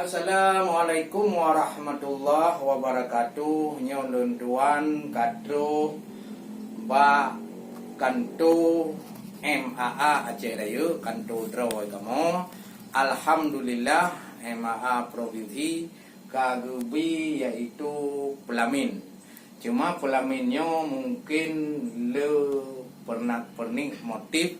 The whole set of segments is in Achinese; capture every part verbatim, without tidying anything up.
Assalamualaikum warahmatullahi wabarakatuh. Nyoe lôn tuan ka trok bak kanto M A A Aceh Rayeuk, kanto droe kamoe. Alhamdulillah, M A A provinsi ka geubi, yaitu peulamin. Cuma peulamin nyoe mungken le peunak-peunik motif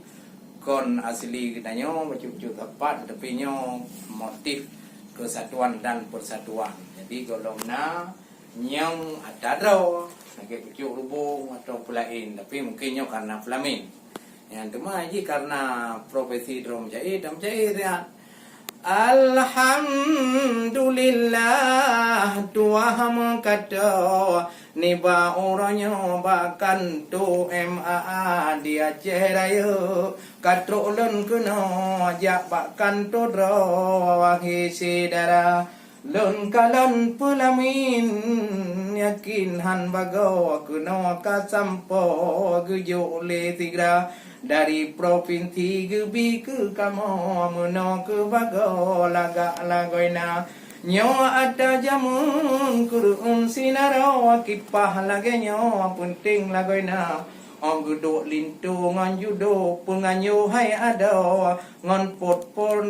kon asli geutanyoe bacut-bacut sapat, tapi nyoe motif kesatuan dan persatuan. Jadi gohlom na nyang ata droe, lagèe pucuk lubong atau peulaén, tapi mungken nyoe karena peulamin. Nyan teuma jih karena profesi droe meucai, dan meucai siat. Alhamdulillah, tuah meukato nibak uroe nyoe bak kanto M A A di Aceh Rayeuk. Ka trok lôn keunoe jak bak kanto droe, wahé syedara. Lôn kalon peulamin, yakin han bagoe keunoe ka sampoe geujok lé sigra. Dari provinsi geubi keu kamoe meunoe keu bagoe lagak lagoena. Nyoe ata jameun kureueng sinaroe kipah lagèe nyoe peunteng lagoena. Óh geuduek linto ngon judo peunganyoe hai adoe, ngon pot-pot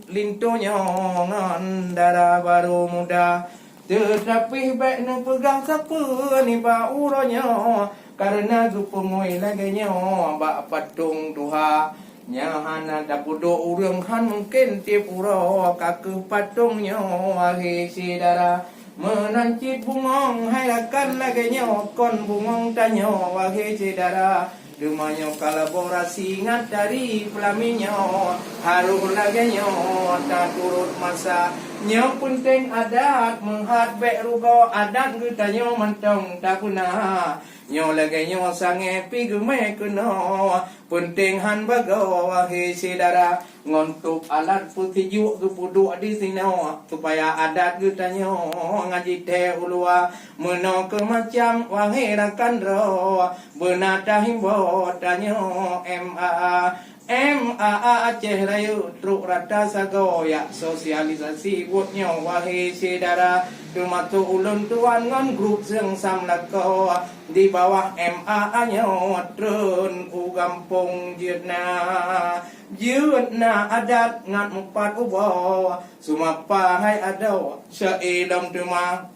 linto nyoe ngon dara barô muda. Teutapi bèk neupeugah sapeue nibak uroe nyoe, kareuna geupeungui lagèe nyoe bak patong tuha. Nyang hana tapeuduek ureueng han mungken tiep uroe ka keuh patong nyoe, wahé syedara. Meunan cit bungöng hai rakan lagèe nyoe, kon bungöng tanyoe, wahé syedara. Teuma nyoe kolaborasi ngon tari peulamin nyoe, harôh lagèe nyoe taturot masa. Nyoe peunteng adat, meuhat bèk rugoe, adat geutanyoe mantong tapeuna. Nyoe lagèe nyoe sangé pih geumé keunoe, peunteng han bagoe, wahé syedara. Ngon tôb alat peusijuek geupeuduek disinoe, supaya adat geutanyoe ngon jithèe u luwa. Meunoe keu macam, wahé rakan droe, beuna tahimbô tanyoe M A A. M A A Aceh Rayeuk trok rata sagoe jak sosialisasi buet nyoe, wahé syedara. Teumasok ulôn tuan ngon grup Seung Sam Lakoe di bawah M A A nyoe treun u gampông jeuet na. Jeuet na adat ngat meupat uboe, seumapa hai adoe, syaé lom teuma.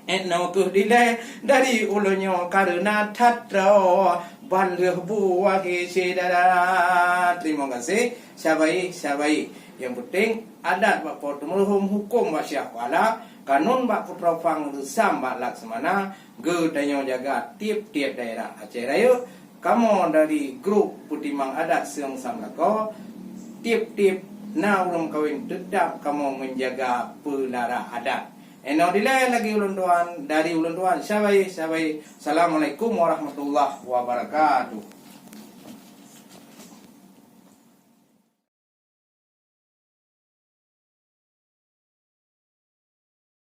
Inoe keuh dilèe dari ulôn nyoe kareuna that droe ban lheueh bu, wahé syedara. Terima kasih. Syabai, syabai. Nyang peunteng adat bak Po Teu Meureuhôm, hukôm bak Syiah Kuala, kanun bak Putroe Phang, reusam bak Laksamana, geutanyoe jaga tiep-tiep daerah Aceh Rayeuk. Kamoe dari grup peutimang adat Seung Sam Lakoe, tiep-tiep na ureueng meukawen teutap kamoe meujaga peulara adat. Inoe dilèe lagèe ulôn tuan, dari ulôn tuan, syabai, syabai. Assalamualaikum warahmatullahi wabarakatuh.